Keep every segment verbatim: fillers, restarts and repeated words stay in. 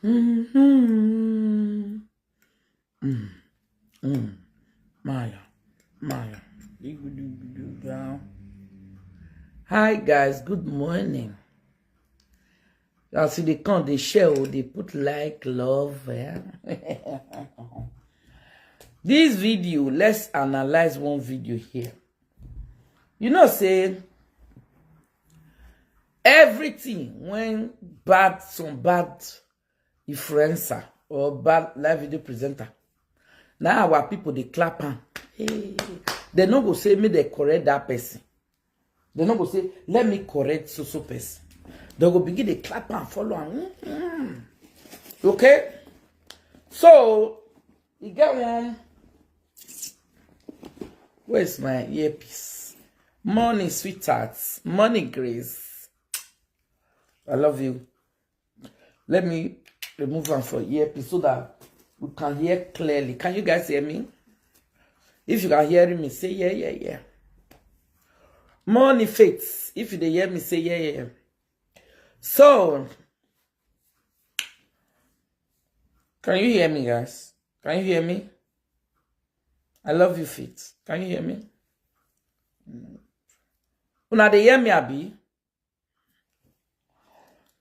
Mm-hmm. Mm. Mm. Maya. Maya. Hi guys, good morning. As you dey come, dey share, oh, dey put like, love. Eh? This video, let's analyze one video here. You know, say everything when bad, some bad influencer or bad live video presenter, now our people dey clap am. Hey. They no go say me they correct that person. They no go say let me correct so so person. They go begin dey clap and follow am. Mm-hmm. Okay, so you get one. Where's my earpiece? Morning, sweetheart. Morning, Grace. I love you. Let me remove am for earpiece so that we can hear clearly. Can you guys hear me? If you can hear me, say yeah, yeah, yeah. Morning, Faith. If you dey hear me, say yeah, yeah, yeah. So, can you hear me, guys? Can you hear me? I love you, Faith. Can you hear me? Una dey hear me, abi?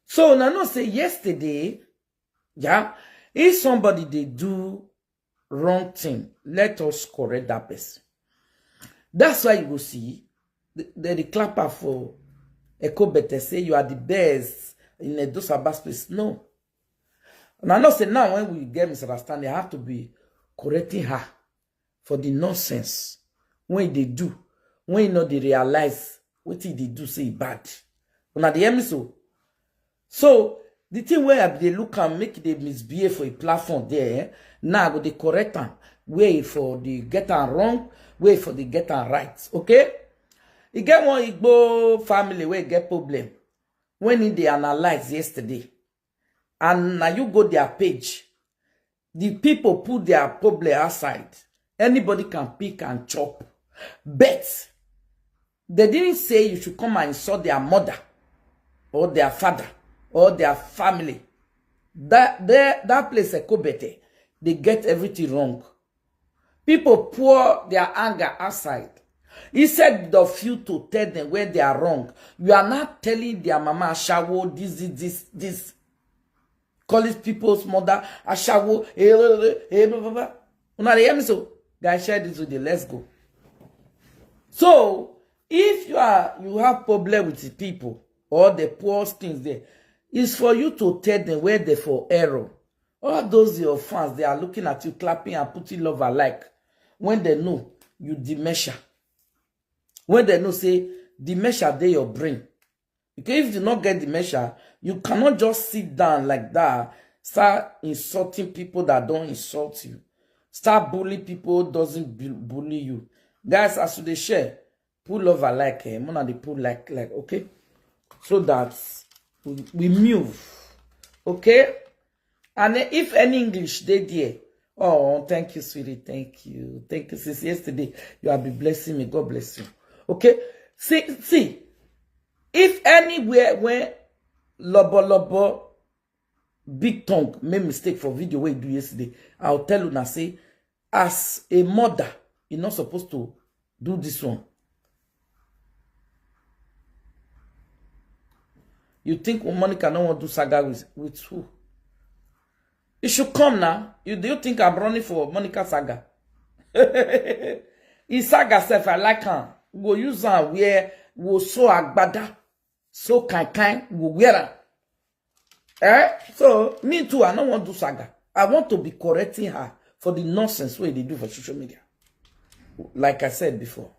So una know say yesterday, yeah, if somebody dey do wrong thing, let us correct that person. That's why you go see the, the, the clapper for Echo Better say you are the best in Edo Sabah space. No. And I know say now when we get misunderstanding, I have to be correcting her for the nonsense when they do, when you know they realize what they do say e bad. Una dey hear me so? So the thing where I dey look and make they misbehave for a platform there, eh? Now I go dey correct am. Where for the get am wrong, where for the get am right. Okay? E get one Igbo family where get problem when e dey analyze yesterday. And now you go their page. The people put their problem outside. Anybody can pick and chop. But they didn't say you should come and insult their mother or their father or their family. That, that, that place, Ekobete, they get everything wrong. People pour their anger outside. Instead of you to tell them where they are wrong, you are not telling their mama, "Ashawo, this, this, this, this." Call these people's mother, "Ashawo, eh, eh, eh, eh, blah, blah, blah." Una dey hear me so? Guys, share this video. Let's go. So, if you are, you have problem with the people or the poor things there, it's for you to tell them where they for error. All those your fans, they are looking at you, clapping and putting love alike. When they know you dementia, when they know say dementia dey your brain, because if you not get dementia, you cannot just sit down like that, start insulting people that don't insult you, start bullying people doesn't bu- bully you. Guys, as you dey share, pull love alike, eh? Mona dey pull like, like, okay, so that we, we move, okay? And then if any English dey there, oh, thank you, sweetie, thank you, thank you. Since yesterday, you have been blessing me. God bless you. Okay, see, see, if anywhere when lobo lobo big tongue make mistake for video wey e do yesterday, I'll tell una say, as a mother, you're not supposed to do this one. You think Monica no wan do saga with, with who? It should come now. You, do you think I'm running for Monica saga? His saga sef, I like am. We go use am where we go sew agbada, sew kind kind, we go wear am. Eh? So me too, I no wan do saga. I want to be correcting her for the nonsense wey they do for social media. Like I said before.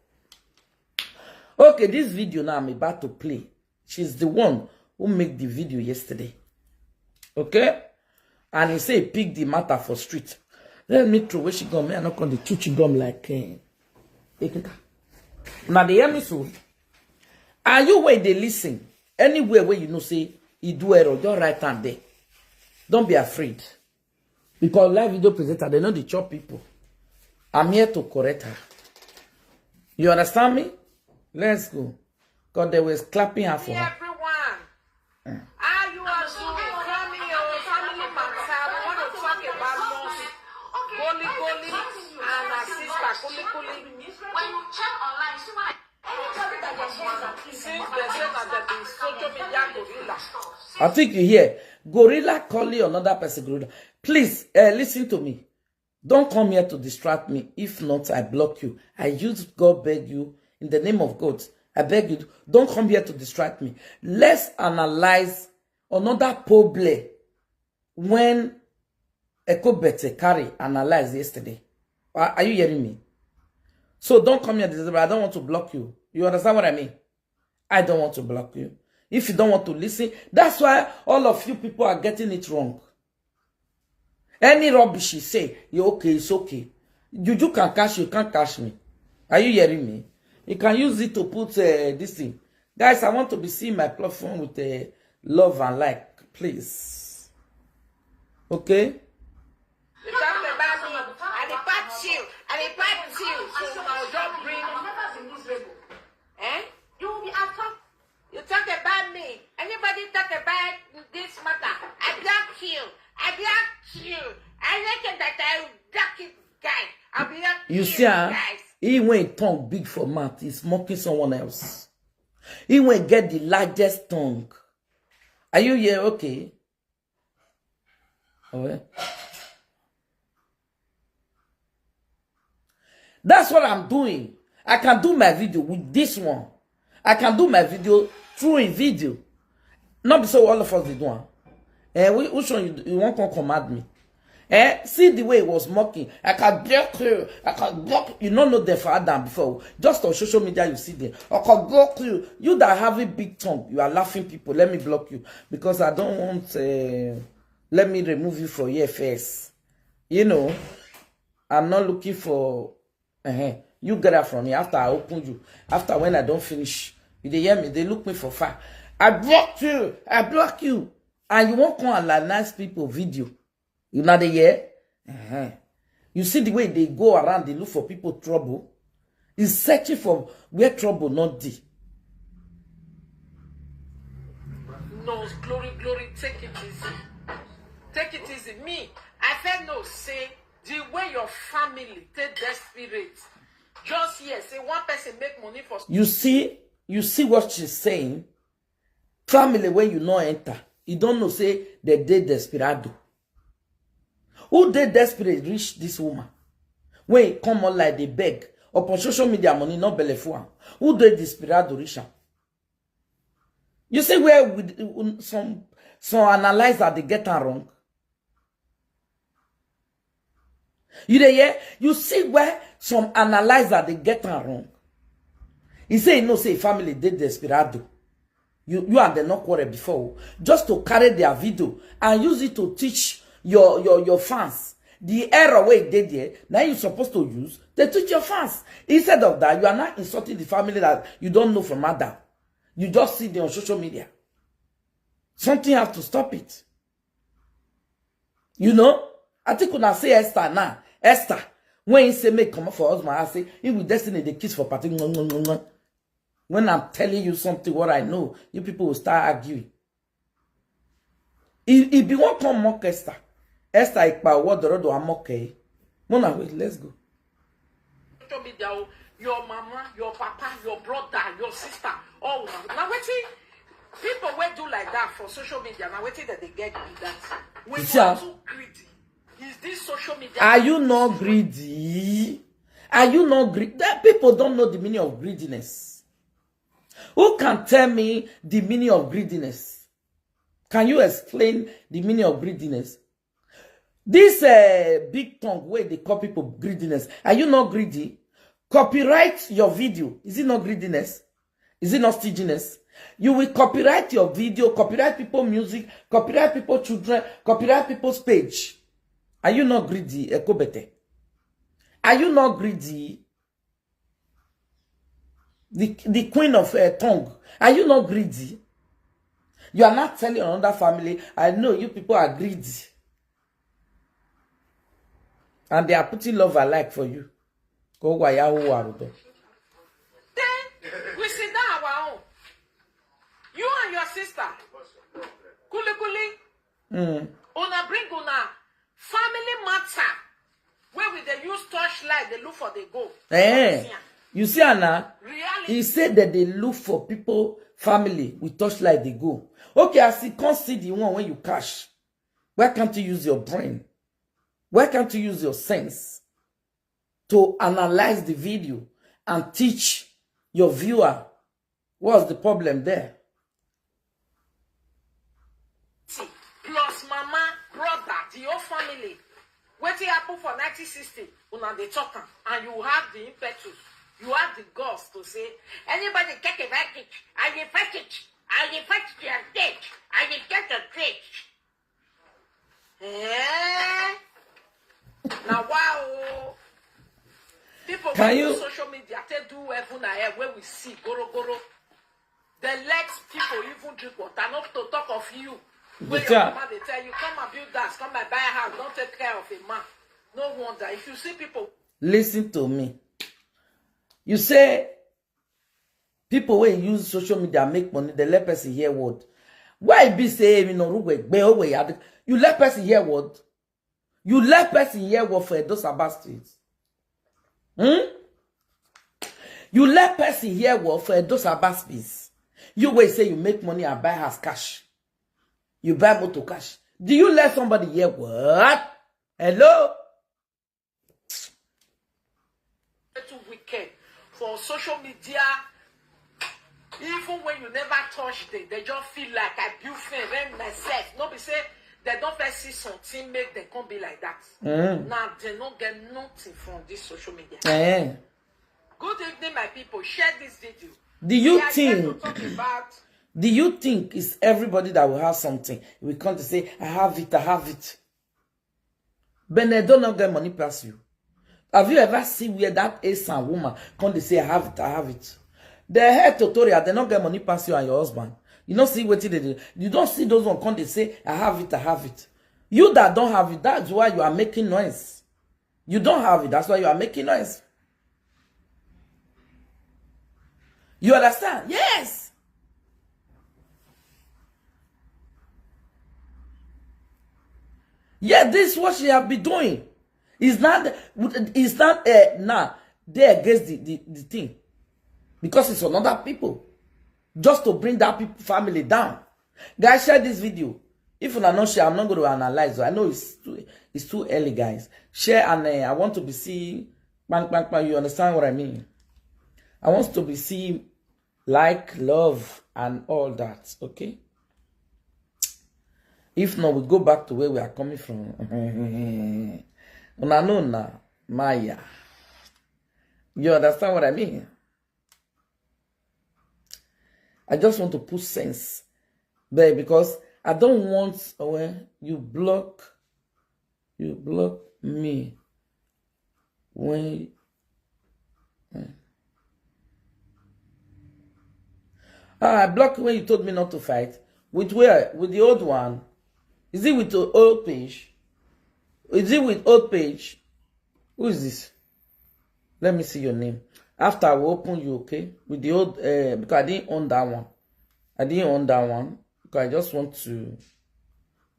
Okay, this video now I'm about to play. She's the one who made the video yesterday. Okay? And he say he pick the matter for street. Let me throw where she gum. Me, I not come the chuchi gum like, eh, Ekita. Now they hear me so. Are you where they listen? Anywhere where you know say he do error, just write am there. Don't be afraid. Because live video presenter, they know they chop people. I'm here to correct her. You understand me? Let's go. Because they was clapping her for her. Everyone. How you are doing? Family, oh, family man. When you check online, you see what I Since they say that they be social media gorilla. I think you hear gorilla calling another person gorilla. Please uh, listen to me. Don't come here to distract me. If not, I block you. I use God beg you in the name of God. I beg you, don't come here to distract me. Let's analyze another problem when Echo Bete carry analyze yesterday. Are, are you hearing me? So don't come here, December. I don't want to block you. You understand what I mean? I don't want to block you. If you don't want to listen, that's why all of you people are getting it wrong. Any rubbish you say, you're okay, it's okay. Juju can catch you, can't catch me. Are you hearing me? You can use it to put uh, this thing. Guys, I want to be seeing my platform with uh, love and like, please. Okay? You talk about me. I dey pat you. I dey pat you. So I'll just bring. Eh? You will be at top. You talk about me. Anybody talk about this matter? I block you. I block you. I like it that I block it, guy. I block You see, ah, guys. He when tongue big for mouth, he's mocking someone else. He when get the largest tongue. Are you here? Okay. All right. That's what I'm doing. I can do my video with this one. I can do my video through a video. Not be so all of us dey do am. Eh, whi- which one you, you want to command me? Eh, see the way he was mocking. I can block you. I can block you. No know them for Adam before. Just on social media, you see them. I can block you. You that have a big tongue, you are laughing people. Let me block you because I don't want. Uh, let me remove you from here first. You know, I'm not looking for. Uh-huh. You get that from me after I open you. After when I don't finish, you dey hear me. They look me for far. I block you. I block you. And you won't come and like nice people video. You know the year? Uh-huh. You see the way they go around, they look for people trouble. He's searching for where trouble not dey. No, glory, glory, take it easy. Take it easy. Me, I feel no say the way your family take desperate. Just here, say one person make money for You see, you see what she's saying? Family where you no enter, you don't know say they dey desperado. Who dey desperate reach this woman? When he come online, they beg. Upon social media money, not belle for am. Who dey desperado reach am? You see where with some some analyzer they get am wrong. You dey hear? You see where some analyzer they get am wrong. He say he know say family dey desperado. You you and them not quarrel before. Just to carry their video and use it to teach your your your fans the error way they there. Now you supposed to use they teach your fans. Instead of that, you are not insulting the family that you don't know from Adam. You just see them on social media. Something has to stop it. You know, I think when I say Esther now, Esther, when he say make come for husband, I say he will destiny the kiss for party. When I'm telling you something, what I know, you people will start arguing. If if you want come mock Esther, Esther ikpa what the road will mock eh. Mona wait, let's go. Social media, oh, your mama, your papa, your brother, your sister, all now. Now wetin people wey do like that for social media, now wetin that they get be that. When You you see, are ah? Too greedy, is this social media? Are you not greedy? Are you not greedy? That people don't know the meaning of greediness. Who can tell me the meaning of greediness? Can you explain the meaning of greediness? This uh, big tongue way they call people greediness. Are you not greedy? Copyright your video. Is it not greediness? Is it not stinginess? You will copyright your video, copyright people music, copyright people children, copyright people's page. Are you not greedy, Ekobete? Are you not greedy? The, the queen of uh, tongue. Are you not greedy? You are not telling another family, I know you people are greedy. And they are putting love alike for you. Go waya who are the Then we sit down our own. You and your sister, Kuli Kuli, Mm. una bring una family matter. Where we dey Use torchlight, they look for the gold. Eh. You see, Anna? Reality. He said that they look for people, family with torchlight, they go. Okay, as you can't see the one when you cash, why can't you use your brain? Why can't you use your sense to analyze the video and teach your viewer? What's the problem there? Plus mama, brother, the whole family. Wetin happen for nineteen sixty, una dey talk am, and you have the impetus, you have the guts to say, anybody take a package, I dey package, I dey package your dick, I dey get a dick. Eh? Now, wow. People can you social media take do heaven and hell where we see goro goro. They let people even drink water, not to talk of you. Where your mama they tell you, come and build that, come and buy a house, don't take care of a man. No wonder if you see people. Listen to me. You say people wey use social media make money, they let person hear word. Why be say you know you let person hear word? You let person hear word for Edo Sabbath Street. Hmm? You let person hear word for Edo Sabbath Street. You will say you make money and buy house cash. You buy motor cash. Do you let somebody hear what? Hello? Too wicked for social media. Even when you never touch them, they just feel like I build fame, rent myself. No be say they don't first see something, make them come be like that. Mm. Now they don't get nothing from this social media. Eh. Good evening, my people. Share this video. Do you think? Do you think it's everybody that will have something? We come to say, I have it, I have it. Benedo not get money pass you. Have you ever seen where that Asian woman come to say, I have it, I have it? The hair tutorial, they not get money pass you and your husband. You don't see what they do. You don't see those one come to say, I have it, I have it. You that don't have it, that's why you are making noise. You don't have it, that's why you are making noise. You understand? Yes. Yeah, this is what she have been doing. It's not, it's not uh, nah, they against the, the, the thing. Because it's another people. Just to bring that people family down. Guys, share this video. If you not share, I'm not going to analyze. I know it's too, it's too early, guys. Share and uh, I want to be seeing. Bang, bang, bang, you understand what I mean? I want to be seeing like, love, and all that, okay? If not, we go back to where we are coming from. Una know na Maya. You understand what I mean? I just want to put sense there because I don't want when you block, you block me when eh. Ah, I block when you told me not to fight. With where? With the old one? Is it with the old page? Is it with old page? Who is this? Let me see your name. After I will open you, okay? With the old, uh, because I didn't own that one. I didn't own that one. Because I just want to.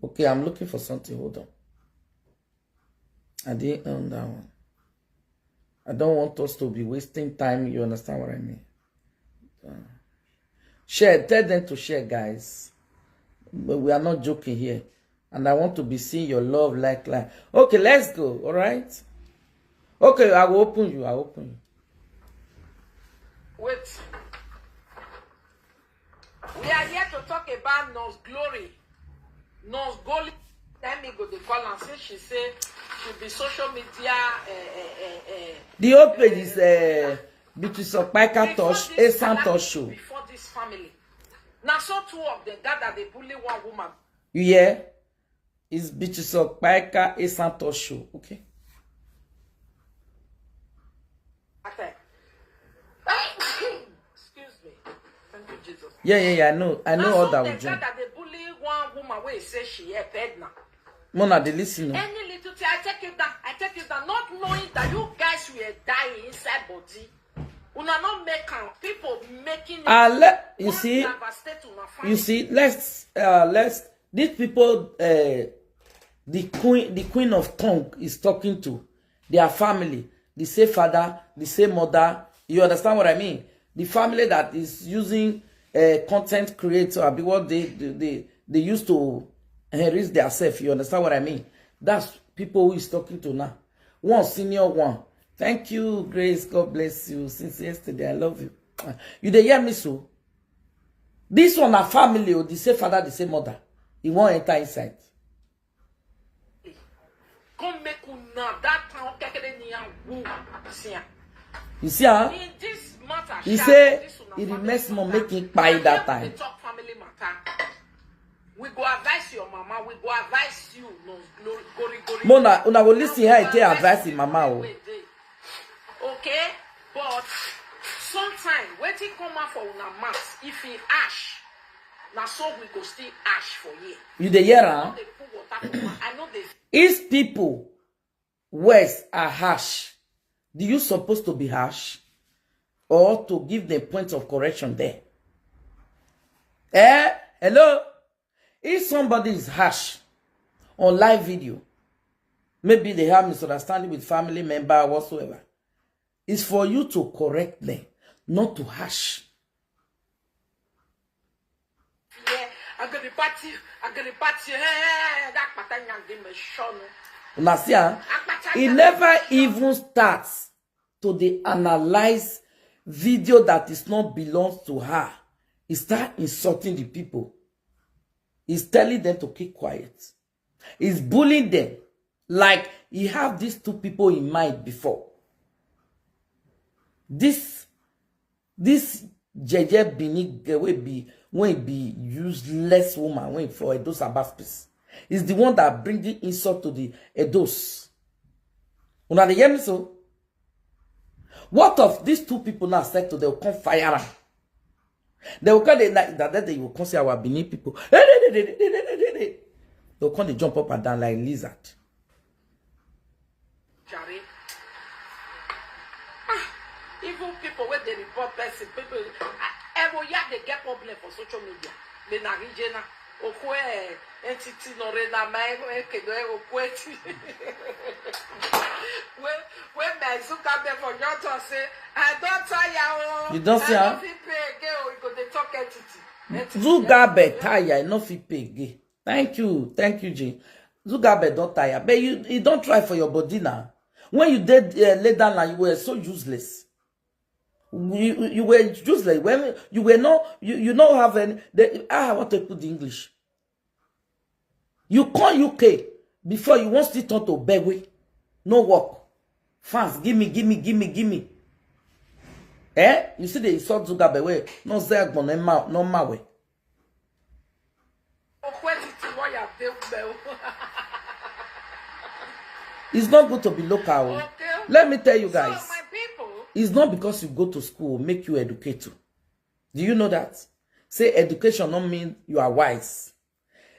Okay, I'm looking for something. Hold on. I didn't own that one. I don't want us to be wasting time. You understand what I mean? Uh, share. Tell them to share, guys. But we are not joking here. And I want to be seeing your love like like. Okay, let's go. All right. Okay, I will open you. I will open you. Wait. We are here to talk about Nurse Glory. Nurse Glory. Let me go the call and say she say she be social media. Uh, uh, uh, uh, the old page is uh, Beatrice Okpaika Tosh, Esan Tosh show. Before this family. Now so two of them gather they bully one woman. You hear? It's Beatrice Okpaika, Esan Tosh show. Okay. Excuse me. Thank you, Jesus. Yeah, yeah, yeah. I know. I know all that with you. That they bully one woman where say she a pregnant. Mona, they listen. Any little thing, I take it down. I take it down. Not knowing that you guys were dying inside body. Una not make am. People making it. Uh, let, you see, you see, let's, uh, let's, these people, uh, the queen, the queen of tongue is talking to. their family, the same father, the same mother. You understand what I mean? The family that is using a content creator, be what they, they, they, they used to enrich themselves. You understand what I mean? That's people who is talking to now. One senior one. Thank you, Grace. God bless you. Since yesterday, I love you. You dey hear me so? This one, a family, or the same father, the same mother. He won't enter inside. Come make una that town kekere ni a who see am. You see, huh? In this matter, He sha, say this una he family remains more matter. making pie And that here we time. dey talk family matter. We go advise your mama. We go advise you. No, no, gori gori. Mona, una go listen how he take Advise advise him people mama. Oh. Wey dey. Okay, but sometimes wetin come out for una mouth, if e ash, na so we go still ash for here. You dey hear, huh? Dey put water for mouth. I know they If people words are harsh, do you supposed to be harsh or to give them point of correction there? Eh? Hello? If somebody is harsh on live video, maybe they have misunderstanding with family member or whatsoever, it's for you to correct them, not to harsh. Yeah, I'm gonna party. I'm gonna party. Hey, that patanya give me shono. Una see, huh? He never even starts to dey analyze video that is not belongs to her. He start insulting the people. He's telling them to keep quiet. He's bullying them like he have these two people in mind before. This this Jeje Bini girl wey be wey be useless woman wey for Edo Sabah space is the one that bring the insult to the Edos. Una dey hear me so? What of these two people now said to them come fire am? They will call the night that day you will come see our Benin people. They'll come they jump up and down like lizard. Jare. Ah, even people wey dey report person, people, ah, every year they get problem for social media. They na regional. Okwe entity no re na my ekege okwe ti. When when my Zuckerberg for your talk say, I don tire o. You don see I am? No fit pay again o. You go dey talk entity. Entity. Zuckerberg tire, no fit pay again. Thank you, thank you, Jane. Zuckerberg don tire, but you you don try for your body now. When you did uh, lay down, like, you were so useless. You, you were useless when you were not. You you not have any. The, ah, I want to put the English. You come U K before you want still turn to begwe, no work. Fans, give me, give me, give me, give me. Eh? You see the insult Zuckerberg wey no say agbon no ma no ma we. Okwe ti ti lawyer dey bẹ o. It's not good to be local. Oh. Okay. Let me tell you guys. So my people, It's not because you go to school make you educate you. Do you know that? Say education don't mean you are wise.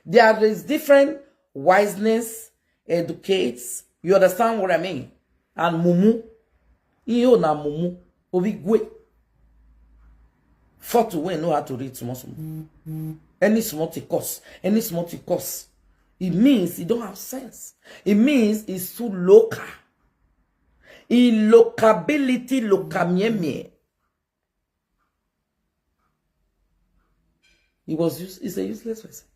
There is different wiseness, educates. You understand what I mean? And mumu. Iyo na mumu. Obigwe. Forty wey know how to read small small. Any small thing cost. Any small thing cost. It means he don't have sense. It means he's too local. He locability, locamiemie. He was use, he's a useless person.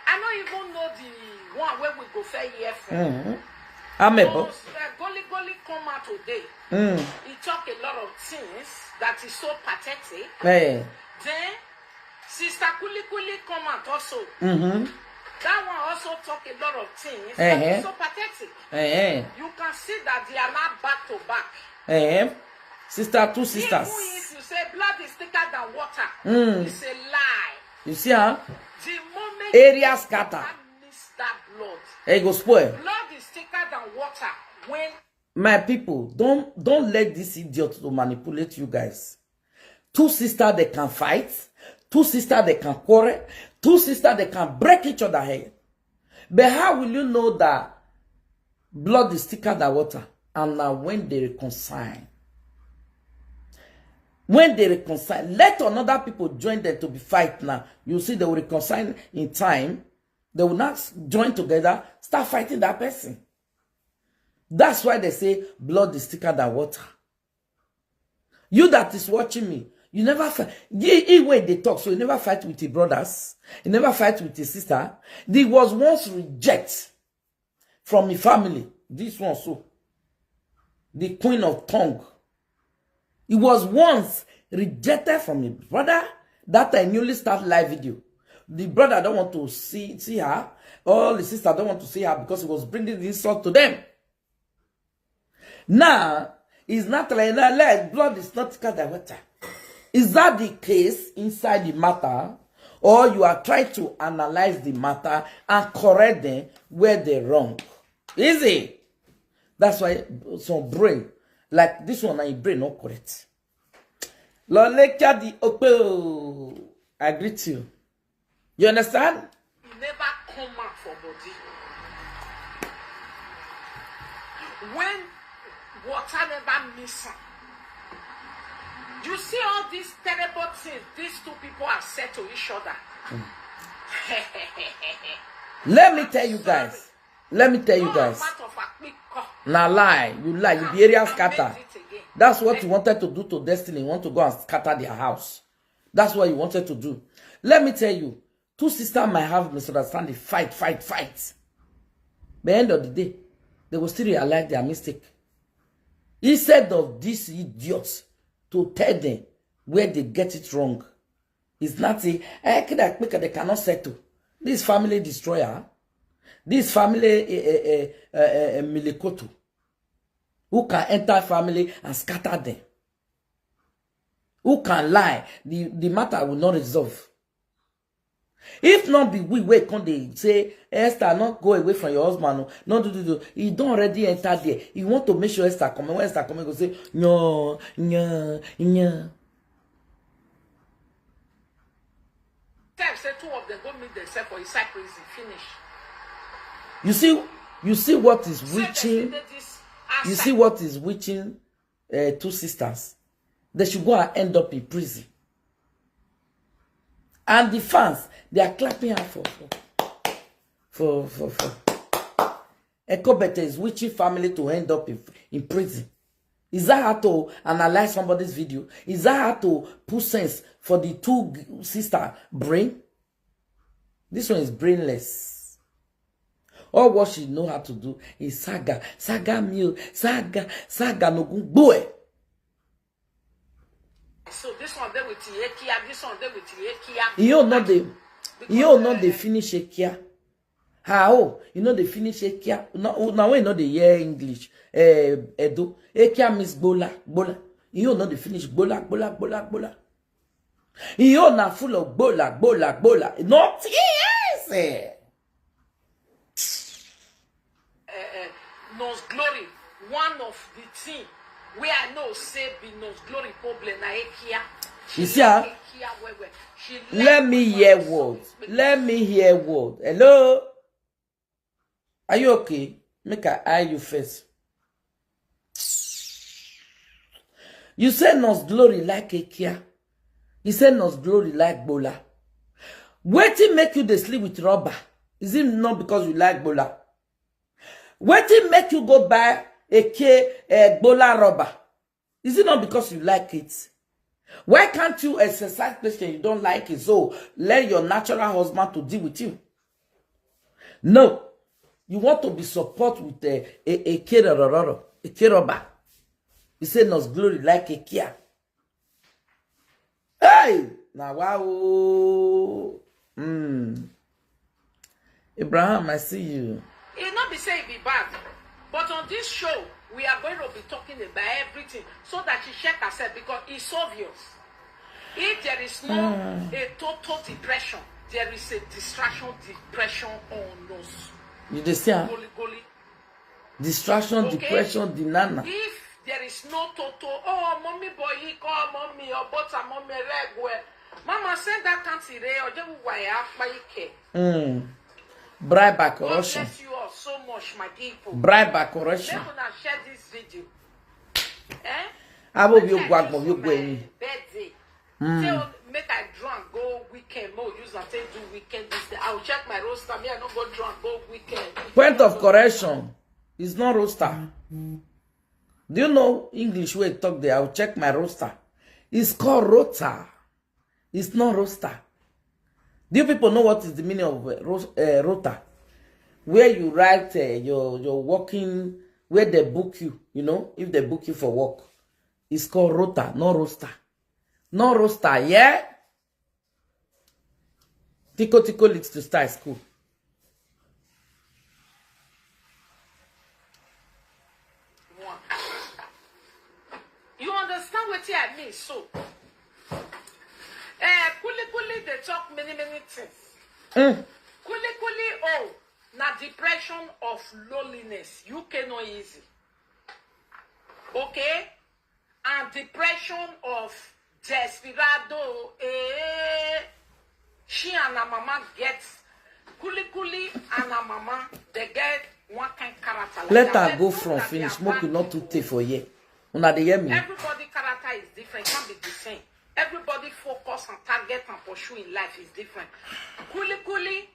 I no even know the one wey we go fair here for. Mm-hmm. Amebo. Because, uh, Goli Goli come out today. Mm. He talk a lot of things that is so pathetic. Hey. Then Sister Kuli Kuli come out also. Mm-hmm. That one also talk a lot of things Eh, that eh. Is so pathetic. Hey. You can see that they are not back to back. Hey. Sister, two sisters. Even if you say blood is thicker than water, Mm. It's a lie. You see, huh? The moment Area you scatter. Miss that blood. Hey, go spoil. Blood is thicker than water. When My people, don't don't let this idiot to manipulate you guys. Two sisters they can fight, two sisters they can quarrel, two sisters they can break each other head. But how will you know that blood is thicker than water? And now when they reconcile, when they reconcile, let another people join them to be fight now. You see, they will reconcile in time. They will not join together, start fighting that person. That's why they say blood is thicker than water. You that is watching me, you never fight. He, he wey dey talk, so he never fight with his brothers. He never fight with his sister. He was once reject from his family. This one so, the queen of tongue. He was once rejected from his brother. That I newly start live video. The brother don't want to see see her. All the sister don't want to see her because he was bringing the insult to them. Now, it's not like that. Like, blood is not thicker than water. Is that the case inside the matter? Or you are trying to analyze the matter and correct them where they're wrong? Easy. That's why some brain, like this one, na your brain not correct. Loleka the Ope, I greet you. You understand? E never come out for body. When water never miss am. You see all these terrible things these two people have said to each other. Let me tell you guys. Let me tell you guys. Matter of fact, we call. Na lie. You lie. You be area scatter. That's what you wanted to do to Destiny. You want to go and scatter their house. That's what you wanted to do. Let me tell you. Two sisters might have misunderstanding, fight, fight, fight. By the end of the day, they will still realize their mistake. Instead of these idiots to tell them where they get it wrong, it's not a, eh, kid, I think they cannot settle. This family destroyer, this family eh, eh, eh, eh, eh, milikoto, who can enter family and scatter them, who can lie, the, the matter will not resolve. If not be we wey come dey say, "Esther, not go away from your husband, no, not do do do." He don't already enter there. He want to make sure Esther come. When Esther come, he go say, "No, no, no." Time say two of them go meet themselves for inside prison. Finish. You see, you see what is reaching. You see what is reaching uh, two sisters. They should go and end up in prison. And the fans, they are clapping her for for for for. Ekobete is witching family to end up in, in prison. Is that how to analyze somebody's video? Is that how to put sense for the two sister brain? This one is brainless. All what she know how to do is saga, saga meal, saga, saga no go boy. So this one there with Ekia, this one there with Ekia. You know they, you know they finish Ekia. How? You know they finish Ekia. Now, now we know they hear English. Eh, Edo. Ekia means gbola, gbola. You know they finish gbola, gbola, gbola, gbola. You na full of gbola, gbola, gbola. Not easy. Uh, uh, Nose Glory, one of the thing where I know say be Nose Glory problem na Ekia. You see her? Let me hear word. Let me hear word. Hello? Are you okay? Make I eye you first. You say Nose Glory like Ekia. You say Nose Glory like Bola. Wetin make you dey sleep with rubber? Is it not because you like Bola? Wetin make you go buy a K uh, Bola rubber? Is it not because you like it? Why can't you exercise patience? You don't like it, so let your natural husband to deal with you. No, you want to be support with a a, a K rubber. You say Nose Glory like Ekia. Hey, now wow. Mm. Abraham, I see you. It not be say it be bad, but on this show, we are going to be talking about everything so that she check herself because it's obvious. If there is no mm. a total depression, there is a distraction depression on us. You dey see? Goli, goli. Distraction, okay? Depression, the nana. If there is no total, oh, mommy boy, he call mommy, or butter mommy, red well. Mama, send that country, or they will wire up my cake. Mm. Bribe by corruption. God bless you all so much, my people. Bribe by corruption. Let una share this video. Eh? Abo bi ogwa gbon bi ogwa eyin. Birthday. Mm. Tell make I drunk go weekend mo use I take do weekend this day. I'll check my roster. Me, I no go drunk, go weekend. Point of correction. It's not roster. Do you know English wey talk there? I'll check my roster. It's called rota. It's not roster. Do you people know what is the meaning of uh, ro- uh, rota? Where you write uh, your your working, where they book you, you know, if they book you for work, it's called rota, not roster. Not roster, yeah? Tico Tico leads to style school. You understand what I mean? So, eh, kuli kuli, they talk many, many things. Mm. Kuli kuli, oh, na depression of loneliness. U K no easy. Okay? And depression of desperado. Eh, she and her mama get kuli kuli and her mama. They get one kind character. Like Let that. Her go from finish. Make you not too take for here. Una dey hear me? Everybody character is different. Can't be the same. Everybody focus and target and pursue in life is different. Kuli kuli,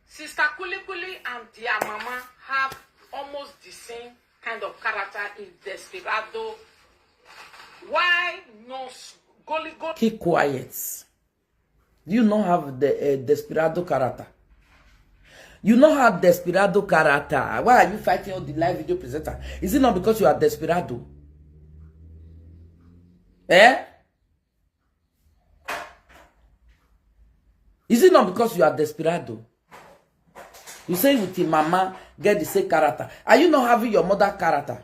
sister kuli kuli, and their mama have almost the same kind of character in desperado. Why no s- gully gully? Keep quiet. You no have the uh, desperado character. You no have desperado character. Why are you fighting all the live video presenter? Is it not because you are desperado? Eh? Is it not because you are desperado? You say with your mama get the same character. Are you not having your mother character?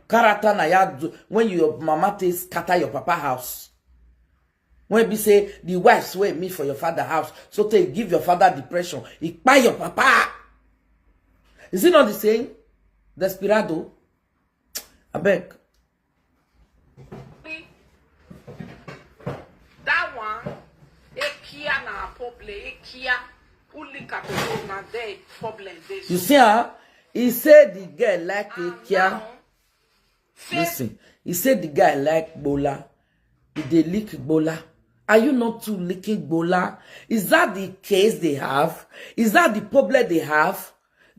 Character na ya do when your mama take scatter your papa house. When be say the wives wey meet for your father house, so take give your father depression. He kpai your papa. Is it not the same? Desperado. Abeg. That one, ekia na problem, ekia. Ulika to na there problem dey. You see, ah, he say the girl like ekia. Listen, he say the guy like gbola. He dey lick gbola. Are you not too licking gbola? Is that the case they have? Is that the problem they have?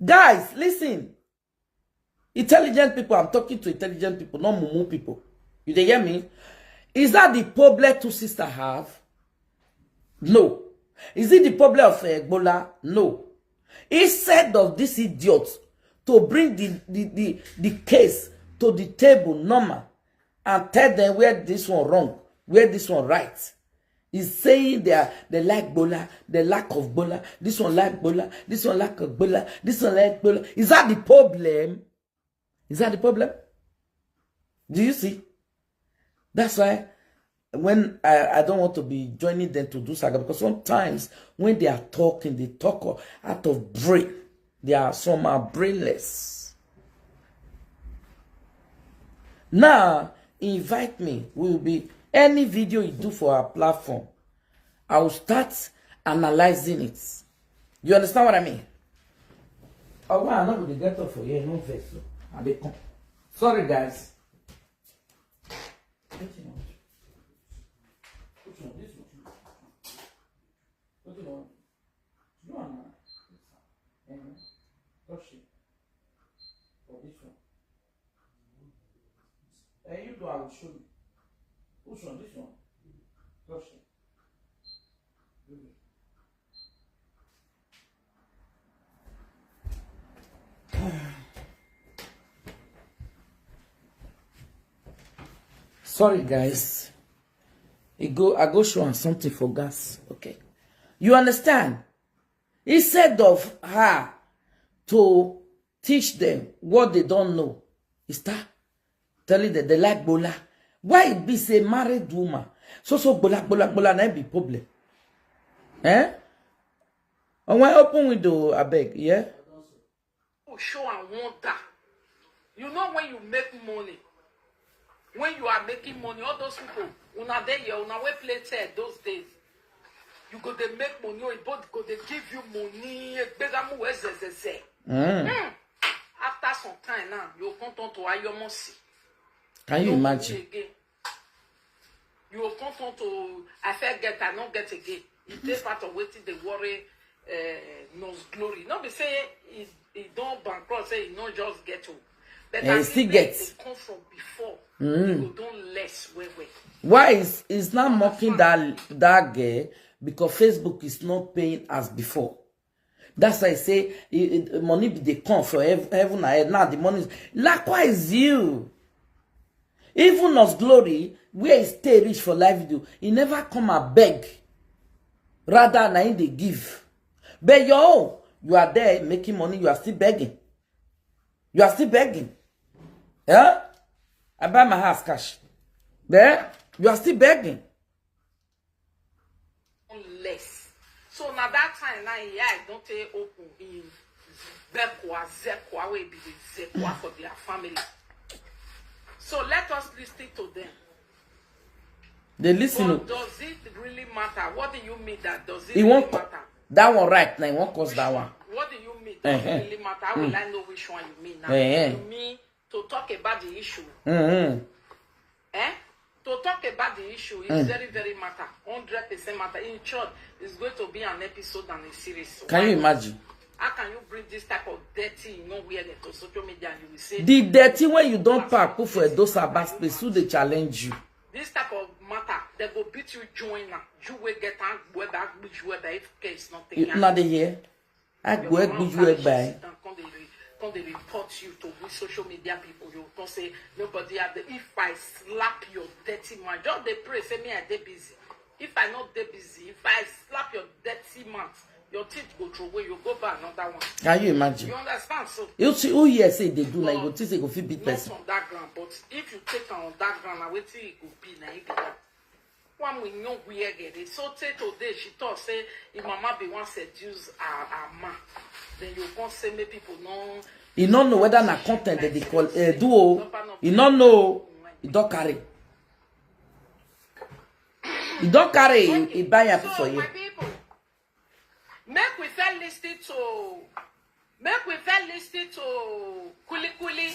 Guys, listen. Intelligent people, I'm talking to intelligent people, not mumu people. You dey hear me? Is that the problem two sisters have? No. Is it the problem of uh, Gbola? No. Instead of this idiot to bring the, the, the, the case to the table normal and tell them where this one wrong, where this one right, is saying they are they like Gbola, they lack of Gbola, this one like Gbola, this one like Gbola, this one like Gbola. Is that the problem? Is that the problem? Do you see? That's why when I, I don't want to be joining them to do saga, because sometimes when they are talking, they talk out of brain. They are some are brainless. Now invite me. We will be any video you do for our platform. I will start analyzing it. You understand what I mean? Oh, why I not going to get up for here? No face. So I dey come. Sorry, guys. Which one? This one. What do you want? You want one? Touch it. Or this one? And you do, I will show you. Which one? This one? Touch it. Sorry, guys. I go, I go show am something for gas. Okay. You understand? Instead of her to teach them what they don't know, he start telling them they like Gbola. Why it be say married woman? So so Gbola, Gbola, Gbola, na be problem. Eh? And when open window, I beg, yeah? Show and wonder. You know when you make money, when you are making money, all those people, una dey here, una wey play tell those days, you go dey make money, oyibo go dey give you money, egbegamu wezezeze. Mm. After some time now, you come turn to ayomosi. Can you imagine? You go come turn to I fit get, I no get again. E dey part of wetin dey worry uh, Nurse Glory. No be say e e don bankrupt, say e no just get o. But Eh, e as still e get. Dey come from before, e go don less well well. Why is is not mocking that that girl? Because Facebook is not paying as before. That's why I say eh, eh, money be dey come for heav- heaven and earth. Now the money is likewise you. Even Nurse Glory, where he stay rich for life, do he never come and beg. Rather, na him dey give. But your own, you are there making money, you are still begging. You are still begging. Yeah? I buy my house cash. There, you are still begging. Less. So na that time now, yeah, I don't take open in Bekwa, Zekwa, wey be the Zekwa for their family. So let us listen to them. They listen. But does it really matter? What do you mean that does it He really won't. Matter? That one right now. He won't cause that one. What do you mean? Does Uh-huh. It really matter? How will I know which one you mean now? Uh-huh. You mean to talk about the issue? Mm-hmm. Eh? To talk about the issue is very, very matter. Hundred percent matter. In short, it's going to be an episode and a series. So Can why you not? Imagine? How can you bring this type of dirty, you know, wear to social media and you will say The dirty when you don't pack put for a dosa space, who they challenge you? This type of matter, they go beat you join now. You will get and whether which whether if case not You taken. Not the here. I Your go mama with you carry by. Sit and come dey re- come dey report you to we social media people. You come say nobody have the. If I slap your dirty man, just dey pray say me I dey busy. If I not dey busy, if I slap your dirty mouth, your teeth go throw away. You go buy another one. Can you imagine? You Understand? So You see who here say they do like go think say go fit beat not person. On that ground, but if you take am on that ground, na wetin e go be na e be that. One we know we get it. So say today she talk say if mama be wan seduce her her man, then you come say make people no. You don't know whether na content that they call uh, duo. You don't know. You don't carry. You don't carry. You buy a So for you. My people, make we first listen to make we first listen to Kuli Kuli,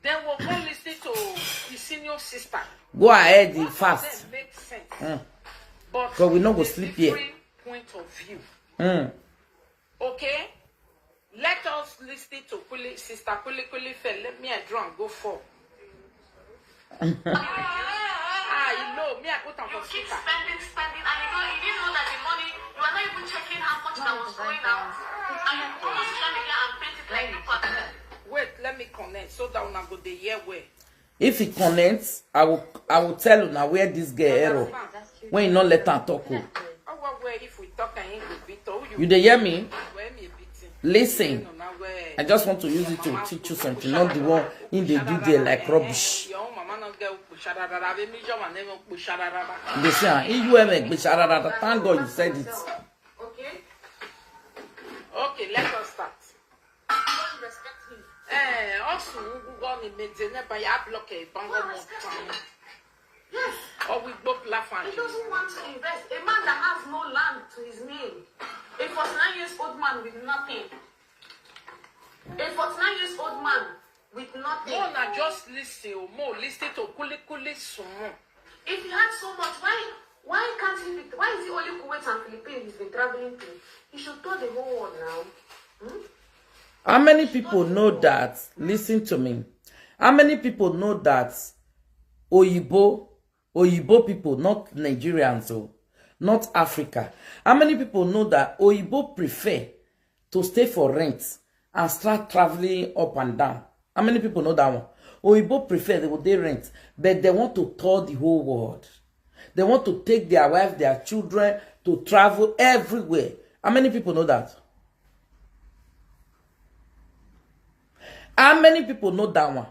then we'll go listen to the senior sister. Go ahead Both fast. Of them make sense. Mm. But 'Cause we no go in a sleep here. Different point of view. Mm. Okay? Let us listen to Kuli, Sister Kuli Kuli Fair. Let me and draw and go for. Ah, you know, me I put on You for keep speaker. Spending, spending, and you don't, you didn't know that the money, you are not even checking how much that was going out. And you go on social media and paint it like you are. Wait, let me connect so that una go dey hear well. If he connects, I will I will tell you now where this girl error. When you not let her talk. Oh. How what where if we talk and he go beat you? You dey hear me? Where me beating? Listen. No, na where. I just want to use it to teach you something, not the one in the do there like rubbish. Your own mama no get pusharara. Be me your man never pusharara. They say, ah, you ever be shararara. Thank God you said it. Okay? Okay, let us start. Don't respect him. Eh, also we go on in Medina by a block a bango. Yes. Or we both laugh and He doesn't want to invest. A man that has no land to his name. A forty-nine years old man with nothing. A forty-nine years old man with nothing. No, na just listen, oh, more listen to Kuli Kuli Sumo. If he had so much, why why can't he be, why is it only Kuwait and Philippines he's been traveling to? He should tour the whole world now. Hmm? How many people know that? Listen to me. How many people know that Oyibo, Oyibo people, not Nigerians, oh, not Africa? How many people know that Oyibo prefer to stay for rent and start traveling up and down? How many people know that one? Oyibo prefer they will they rent, but they want to tour the whole world. They want to take their wife, their children to travel everywhere. How many people know that? How many people know that one?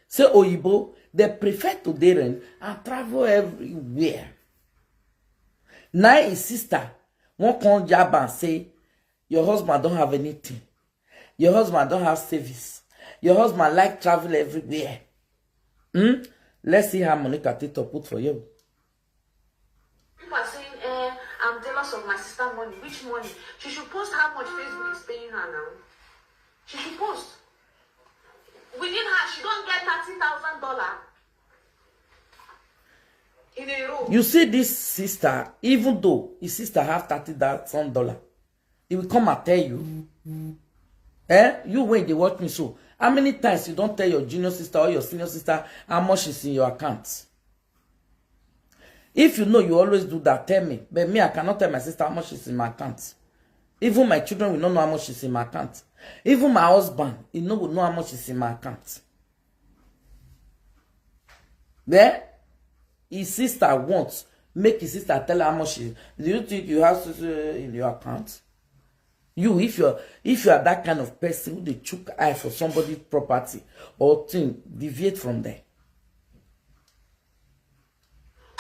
Say Oyibo, they prefer to dey rent and travel everywhere. Now his sister won't come jab and say, your husband don't have anything. Your husband don't have service. Your husband like travel everywhere. Hmm? Let's see how Monica Tito put for you. People are saying, eh, I'm jealous of my sister money. Which money? She should post how much Facebook is paying her now. She should post. Within her, she don't get thirty thousand dollar. in a row. You see this sister, even though his sister have thirty thousand dollar, he will come and tell you. Eh? You when they watch me so, how many times you don't tell your junior sister or your senior sister how much is in your account? If you know you always do that, tell me. But me, I cannot tell my sister how much is in my account. Even my children will not know how much is in my account. Even my husband, he no will know how much is in my account. Then his sister wants make his sister tell her how much she. Do you think you have so in your account? You, if you're if you are that kind of person who they chook eye for somebody's property or thing, deviate from there.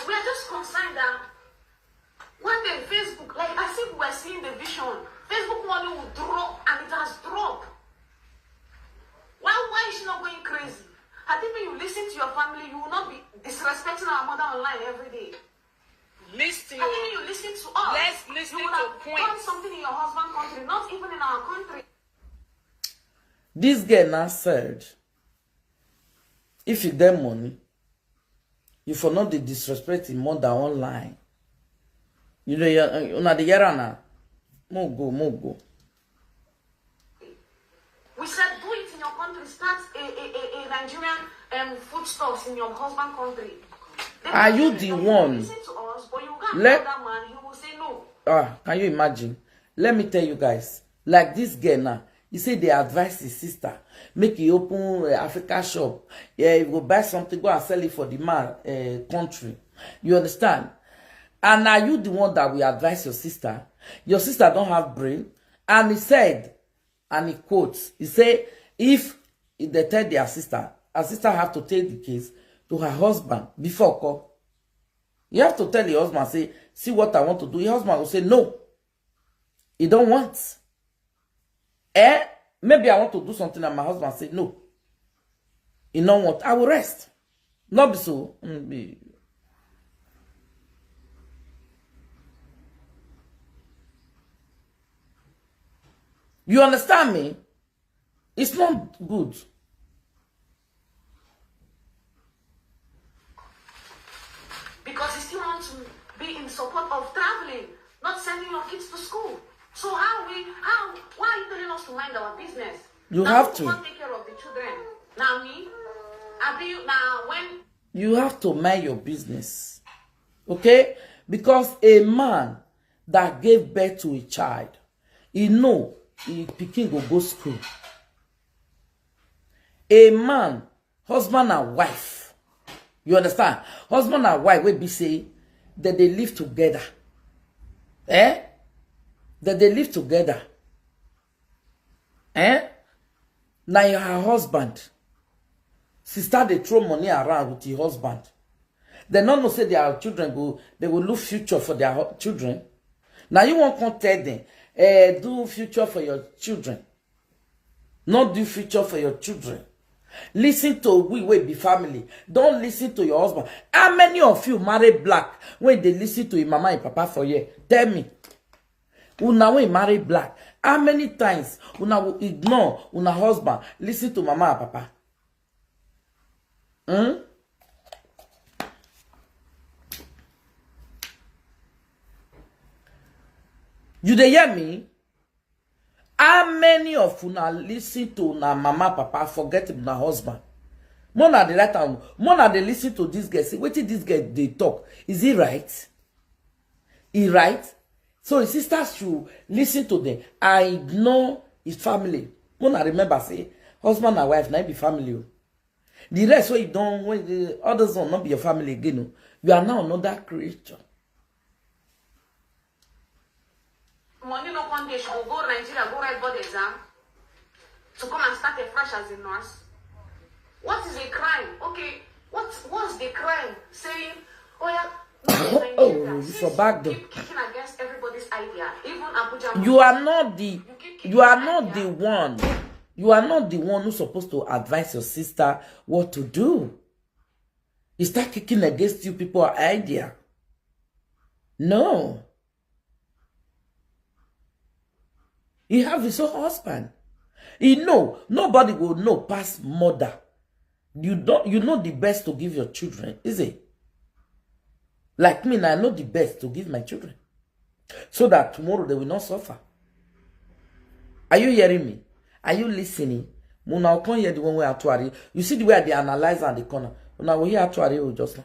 We are just concerned that one day Facebook, like as if we're seeing the vision, Facebook money will drop, and it has dropped. Why why is she not going crazy? I think when you listen to your family, you will not be disrespecting our mother online every day. Listen. I think when you listen to us, Let's listen you would to have points. Done something in your husband country, not even in our country. This girl now said, if you get money, you for not dey disrespect him mother online. You know, you una the yara na. Mo go, mo go. We said do it in your country. Start a, a, a, a Nigerian um, foodstuffs in your husband country. They Are you will the listen one? Listen to us, but you can't Let- tell that man. He will say no. Ah, can you imagine? Let me tell you guys. Like this girl now, he say they advise his sister make he open uh, Africa shop. Yeah, he go buy something, go and sell it for the man uh, country. You understand? And are you the one that will advise your sister? Your sister don't have brain. And he said, and he quotes, he say, if they tell their sister, her sister have to take the case to her husband before call. You have to tell your husband, say, see what I want to do. Your husband will say, no, he don't want. Eh? Maybe I want to do something and my husband say, no, he don't want. I will rest. Not be so. Mm, be- You understand me? It's not good. Because you still want to be in support of traveling, not sending your kids to school. So how we how why are you telling us to mind our business? You Now have who to. Can't take care of the children. Now me, I be now when You have to mind your business. Okay? Because a man that gave birth to a child, he know he pikin go go school. A man, husband and wife, you understand? Husband and wife will be say that they live together. Eh? That they live together. Eh? Now you her husband. Sister, they throw money around with your husband. They not know say their children go, they will lose future for their hu- children. Now you won't come tell them, eh, do future for your children. Not do future for your children. Listen to we will be family. Don't listen to your husband. How many of you marry black when they listen to your mama and papa for here? Tell me. Una when marry black, how many times una will ignore una husband, listen to mama and papa? Hmm? You dey hear me? How many of una listen to una mama papa forget una husband? Mona dey write am. Mona dey listen to this girl. See wetin this girl dey talk. Is it right? He right? So his sisters should listen to them and ignore his family. Mona remember say husband and wife na be family. Oh. The rest wey you don when the others one not be your family again. Oh. You are now another creature. Money no come there, she go go Nigeria, go write board exam to come and start afresh as a nurse. What is a crime? Okay, what what's the crime? Saying, oh yeah, Oh, you for back door. Keep kicking against everybody's idea, even Abuja. You are not the you are not the one. You are not the one who's supposed to advise your sister what to do. He start kicking against you people idea. No. He have his own husband. He know nobody will know past mother. You don't you know the best to give your children, is it? Like me, now I know the best to give my children, so that tomorrow they will not suffer. Are you hearing me? Are you listening? Una come hear the one wey Atuari. You see the way I dey analyze and the corner. Una will hear Atuari o just now.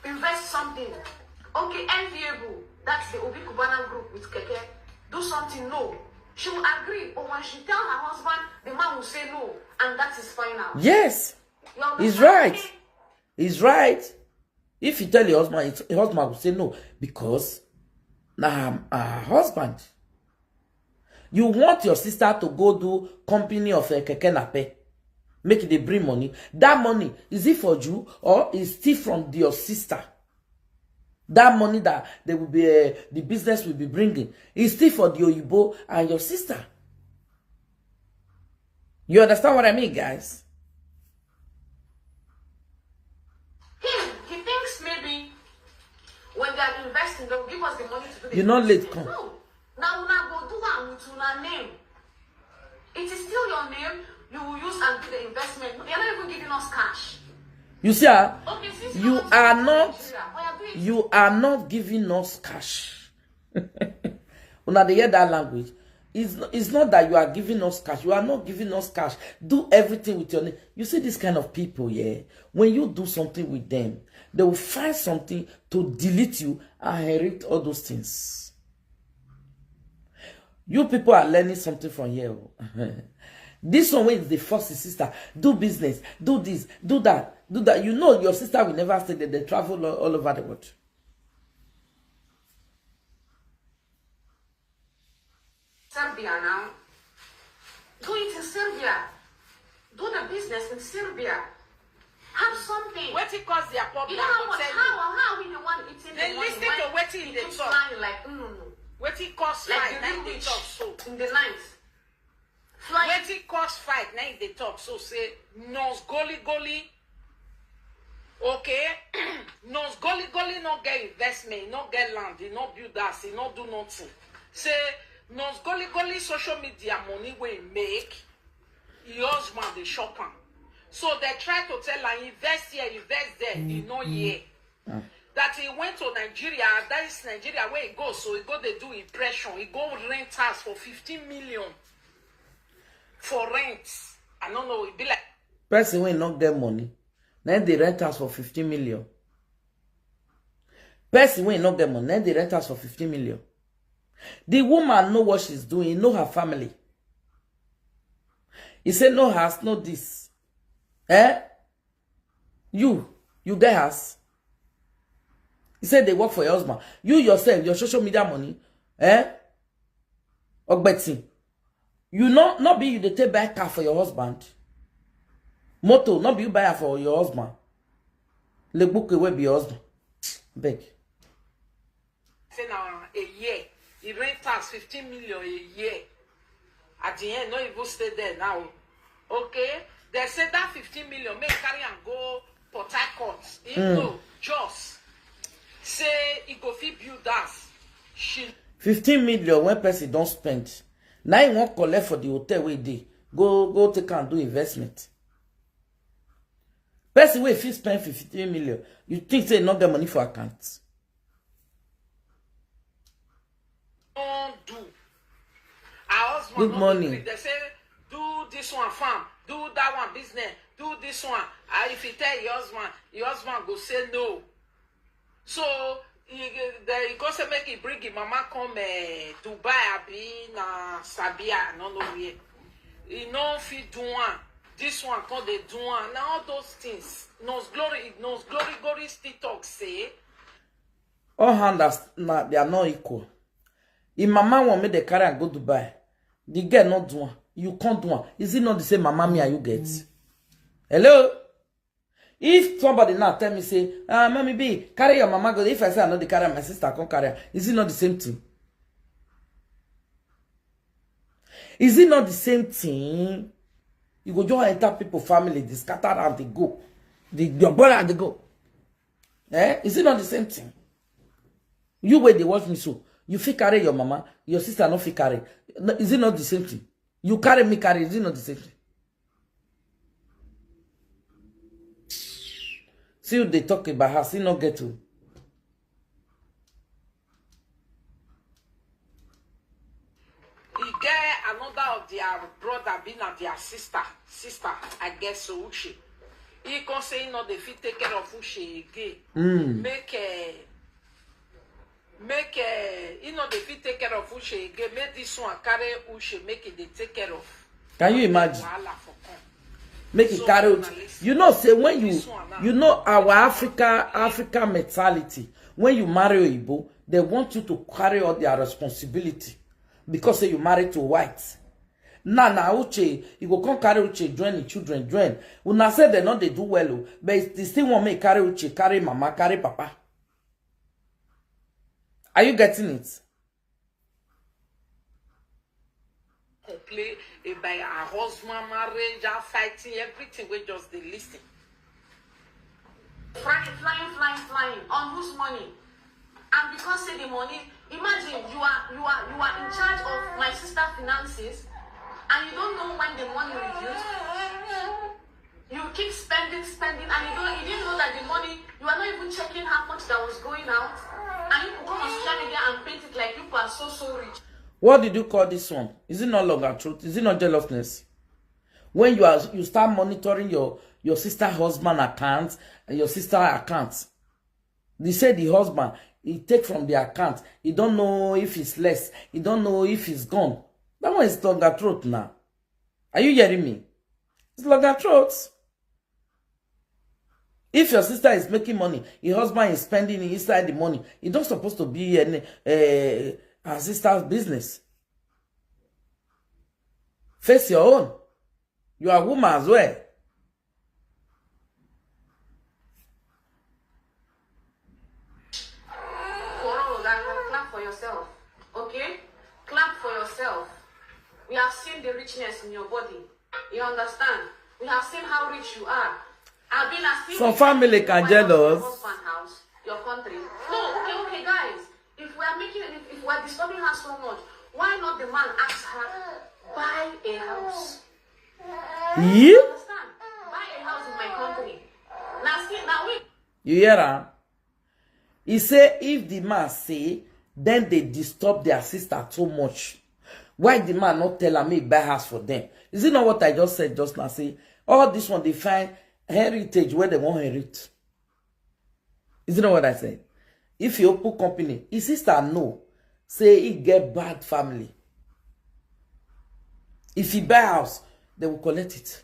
Invest something. Okay, enviable. That's the Obi Cubana group with Keke. Do something, no. She will agree, but when she tell her husband, the man will say no, and that is final. Yes, he's right. He's right. If you tell your husband, your husband will say no, because now I'm her husband. You want your sister to go do company of a keke nape, make it dey bring money. That money, is it for you or is still from your sister? That money that they will be uh, the business will be bringing is still for the oyibo and your sister. You understand what I mean, guys? Him, he thinks maybe when they are investing, they'll give us the money to do the You not late investment. Come. No. Now una go do am with una name. It is still your name. You will use and do the investment. They are not even giving us cash. You see, ah, Okay, since you want are to not Nigeria, we are doing you are not giving us cash. Una dey hear that language? It's, it's not that you are giving us cash. You are not giving us cash. Do everything with your name. You see this kind of people, yeah? When you do something with them, they will find something to delete you and inherit all those things. You people are learning something from here. Oh. This one wey dey force his sister, do business, do this, do that, do that. You know your sister will never stay there. They travel all, all over the world. Serbia now. Do it in Serbia. Do the business in Serbia. Have something. Wetin cause their problem? You know how much? How, how are we the one eating They the money listen to when wetin you they keep talk. Flying like, mm, Wetin cause like fight the na real im dey rich talk so? In the night. Flying. Wetin cause fight na im dey talk so say Nonce Goligoli. Okay, Nonce Goligoli no get investment, e no get land, e no build house, e no do nothing. Say Nonce Goligoli social media money wey e make, e husband dey chop am. So they try to tell am invest here, invest there, e no hear. That he went to Nigeria, that is Nigeria where he go, so he go dey do impression, he go rent house for fifteen million for rent. I don't know, e be like Person wey no get money, na im dey rent house for fifteen million. Person wey no get money, na im dey rent house for fifteen million. The woman know what she's doing, know her family. He say no house, no this. Eh? You, you get house. He said they work for your husband. You yourself, your social media money. Eh? Ogbetin. You know, not be you dey take buy car for your husband. Motor, not be you buy her for your husband. Legbuke wey be your husband. Beg. Say na a year, he rent house fifteen million a year. At the end, no even stay there now. Okay, they say that fifteen million make carry am go Port Harcourt. He no just say he go fit build house. She Fifteen million when person don spend. Now he wan collect for the hotel wey dey. Go go take am do investment. Person wey fit spend fifteen million, you think say e no get money for account? Don't do. Her husband Good no morning. Gree. They say do this one farm, do that one business, do this one. Ah, if you tell your husband, your husband go say no. So he, they go say make he bring him mama come uh, Dubai, abi na Sabia, I don't know where. He no fit do one. This one come dey do one. Now all those things. Nonce Glory, Nonce Goligoli still talk say All hand as na they are not equal. If mama want me they carry and go Dubai, the girl not do one. You can't do one. Is it not the same mama me and you get? Hello? If somebody now tell me say, ah, mommy B, carry your mama go. If I say I know the carry my sister, come carry her. Is it not the same thing? Is it not the same thing? You go just enter people family, they scatter and they go. They, your brother and they go. Eh? Is it not the same thing? You where they watch me so. You fit carry your mama, your sister not fit carry. No, is it not the same thing? You carry me, carry. Is it not the same thing? Still dey talk about her, still no get to. E get another of their brother, be na their sister, sister, I guess so, Uche. He come say he no dey fit take care of Uche again. Mm. Make uh, make uh, he no dey fit take care of Uche again. Make this one carry Uche, make he dey take care of. Can you imagine? Wahala for come. Make it carry out. You know, say when you you know our Africa Africa mentality. When you marry Oyibo, they want you to carry all their responsibility because say you married to white. Now, now Uche, you go come carry Uche, join the children, join. Una say they not they do well, oh, but they still want me carry Uche, carry mama, carry papa. Are you getting it? Complain about her husband marriage, her fighting, everything. We just dey listen. Flying, flying, flying, flying. On whose money? And because say the money, imagine you are you are you are in charge of my sister finances, and you don't know when the money will use. You keep spending, spending, and you don't you didn't know that the money, you are not even checking how much that was going out, and you come on social media and paint it like you are so so rich. What did you call this one? Is it not longer truth? Is it not jealousness? When you are you start monitoring your your sister husband account and your sister account, they say the husband he take from the account. He don't know if it's less. He don't know if it's gone. That one is longer truth now. Are you hearing me? It's longer truth. If your sister is making money, your husband is spending inside the money, it don't supposed to be any uh, her sister's business. Face your own. You are a woman as well. Clap for yourself, okay? Clap for yourself. We have seen the richness in your body. You understand? We have seen how rich you are. I've been asking Some family can jealous. Husband house, your country. No, okay, okay, guys. If we are making, if, if we are disturbing her so much, why not the man ask her buy a house? Yeah? Buy a house in my country. Now see, now we. You hear her? He say if the man say, then they disturb their sister too much. Why the man not tell her me buy house for them? Is it not what I just said just now? Say all this one they find heritage where they won't inherit. Is it not what I said? If you open company, his sister know say he get bad family. If he buy house, they will collect it.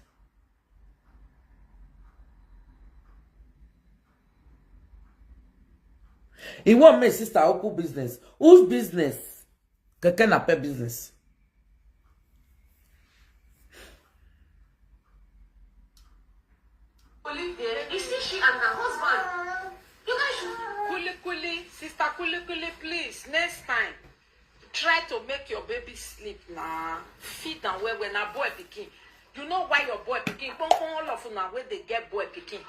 He want my sister open business. Whose business? Keke napep business. Live there. It's still she and her husband. You guys should. Kuli Kuli, sister Kuli Kuli, please, next time, try to make your baby sleep now. Feed them well when a boy pikin. You know why your boy pikin? Kpon kpon, all of una wey dey get boy pikin.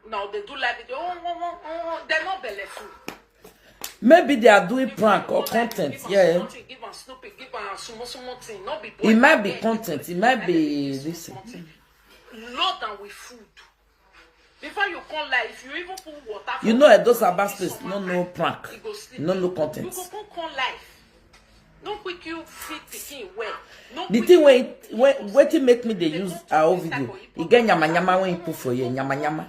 Now they do like they oh, oh, oh, oh, they're not belleful. Maybe they are doing prank or content. Yeah. Give am Snoopy, give am small small thing. Not be It might be content. It might be this. Load them with food. Before you come life, you even put water. You know, those are bastards. No, no prank. No, no content. You go come life. No quick you feed pikin well. No the thing when when wetin make me dey use our video, e get nyama nyama when you put for here, nyama nyama.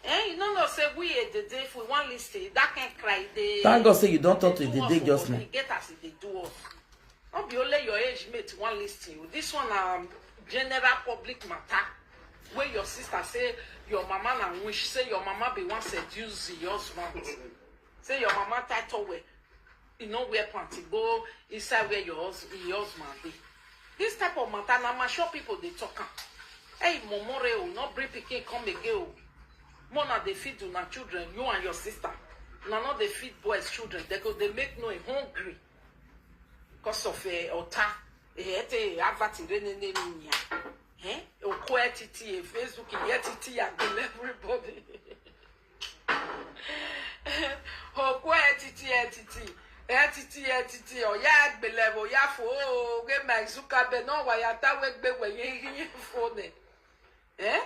Eh, you no know say we a dey dey if we wan listen, that kind cry dey. Thank God say you don talk to the day just now. Get as e dey do us. No be only your age mate wan listen. This one na general public matter. Wey your sister say your mama na witch, say your mama be wan seduce your husband. Say your mama tie towel, e no wear pant, e go inside where your hus- your husband dey. This type of matter na mature people dey talk am. Hey, momore o, no bring pikin come again o. Mona dey feed una children, you and your sister. Una no dey feed boys children, they go dey make noise hungry because of uh, ota. Eh, ete avati rene ne minya. Eh? Okwe titi, eh, Facebook, ye titi, ya kill everybody. Okwe titi, eh, titi. Eh, titi, eh, titi. Oh, ya gbelevo, ya fo, oh, ge Mark Zuckerberg, no, wa ya ta we gbe we ye, ye fo ne. Eh?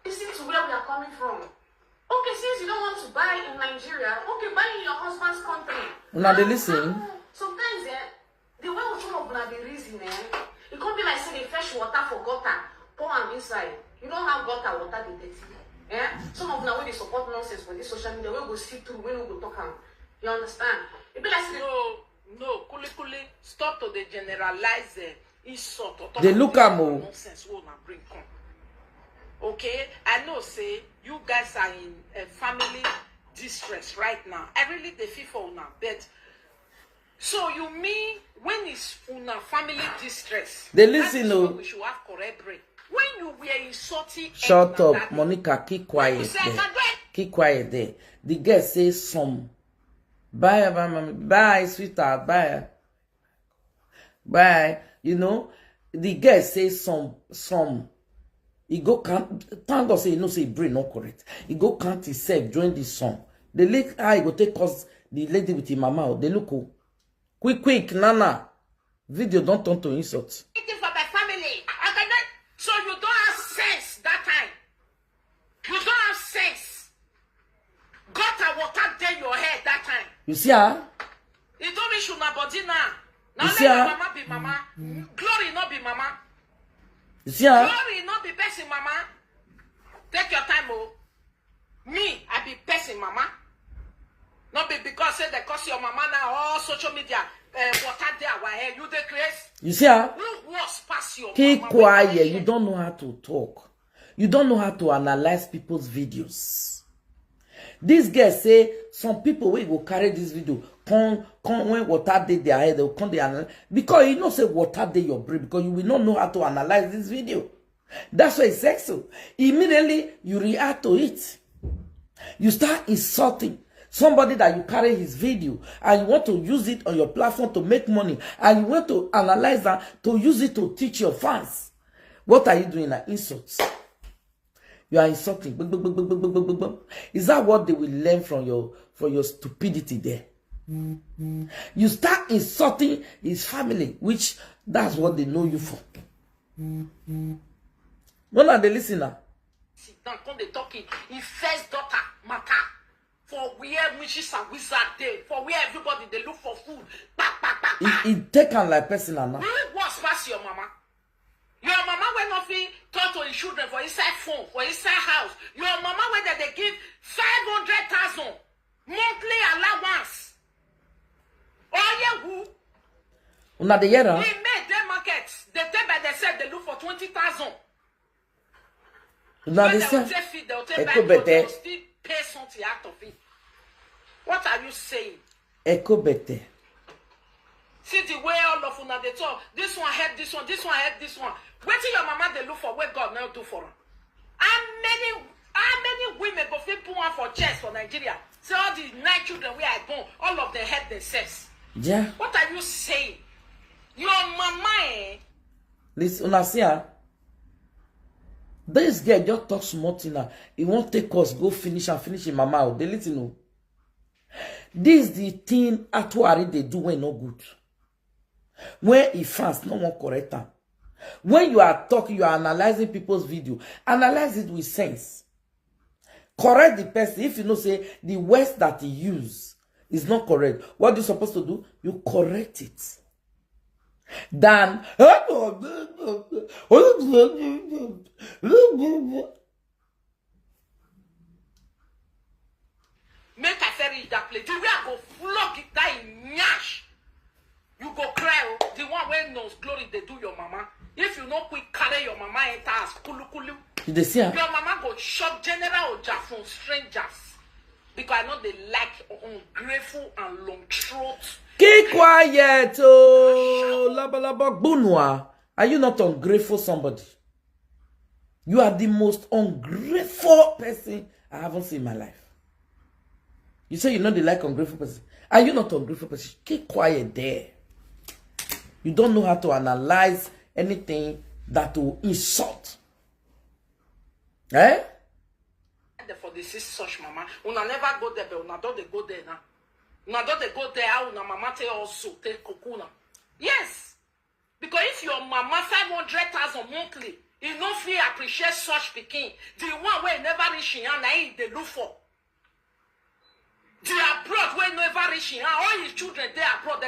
Listen to where we are Coming from? Okay, since you don't want to buy in Nigeria, okay, buy in your husband's country. Una dey listen? Sometimes, eh, the way some of una dey reason, eh, it come be like say they fetch water for gutter, pour am inside. You know how gutter water dey dirty. Eh? Some of una wey dey support nonsense for this social media, wey go see through, wey no go talk am. You understand? E be like say No, no, kuli kuli, stop to dey generalize, eh, insult or talk Dey about look this am o. Nonsense wey una bring come. Okay, I know say you guys are in a family distress right now. I really dey feel for una, but so you mean when is una family distress? Dey That listen is o. When we should have correct brain. When you were insulting Shut Edna up, that day, Monica. Keep quiet you said, there. "Can do it." Keep quiet there. The girl say some. Bye, bye, mommy. Bye, sweetheart. Bye. Bye. You know, the girl say some, some. He go count. Thank God say you know say his brain not correct. He go count himself, join the song. The late how he go take cause the lady with him mama. They look oh. Quick, quick, Nana. Video don't turn to insult. Anything for my family. I cannot. So you don't have sense that time. You don't have sense. Gutter water dey your head that time. You see her? E don reach una body now. Now You let see your her? Mama be mama. Glory not be mama. You see her? Glory not be person mama. Take your time, oh. Me, I be person mama. Not be because say they cause your mama now all social media, uh, water dey our head. You dey craze. You see her? Who worse pass your Keep mama? quiet. You don't know how to talk. You don't know how to analyze people's videos. This girl say some people will go carry this video. Come, come when water dey their head, they will come dey analyze. Because you know say water dey your brain because you will not know how to analyze this video. That's why it's sexual. Immediately you react to it. You start insulting somebody that you carry his video and you want to use it on your platform to make money and you want to analyze that to use it to teach your fans. What are you doing? An insult. You are insulting. Gbogbogbogbogbogbogbogbo. Is that what they will learn from your from your stupidity there? You start insulting his family, which that's what they know you for. When are they listening now? Sit down, come dey talk him, him first daughter matter. For where witches and wizards dey, for where everybody dey look for food. Pa, pa, pa, pa. He, he take am like person and now. Who worse pass your mama? Your mama wey no fit talk to him children for inside phone, for inside house. Your mama wey dem dey give five hundred thousand monthly allowance. Oyewu, Una dey hear am? he made dem market. They take by themselves, they look for twenty thousand. Una When dey they see will am? take feed, they will take buy Echo clothes, they better. Will still pay something out of it. What are you saying? Echo better. See the way all of una dey talk. This one help this one, this one help this one. Wetin your mama dey look for wey God no do for am? How many how many women go fit put one for chest for Nigeria? Say all the nine children wey I born, all of them help themselves. Yeah. What are you saying? Your mama, eh? Listen, una see am? This girl just talk small thing now. He won't take us, go finish and finish him mama. Oh, they listen. Oh. This the thing Atuari they do when no good. When he fans, no one correct am. When you are talking, you are analyzing people's video. Analyze it with sense. Correct the person. If you know say the words that he use is not correct, what you supposed to do? You correct it. Than Make I ferry that play. The way I go flog it that in nyash. You go cry, oh. The one wey knows glory dey do your mama. If you no quick carry your mama enter as kulukulu, you dey see am. Your mama go chop general oja from strangers. Because I know they like ungrateful and long throat. Keep quiet, oh, labalaba gbunua. Are you not ungrateful somebody? You are the most ungrateful person I haven't seen in my life. You say you know they like ungrateful person. Are you not ungrateful person? Keep quiet there. You don't know how to analyze anything that will insult. Eh? Dem for dey see such mama. Una never go there, but una don dey go there now. Una don dey go there, how una mama take also take cook una. Yes. Because if your mama five hundred thousand monthly, He no fit appreciate such pikin. The one wey never reach him hand, na him dey look for. The abroad wey never reach him hand, all his children dey abroad. Dem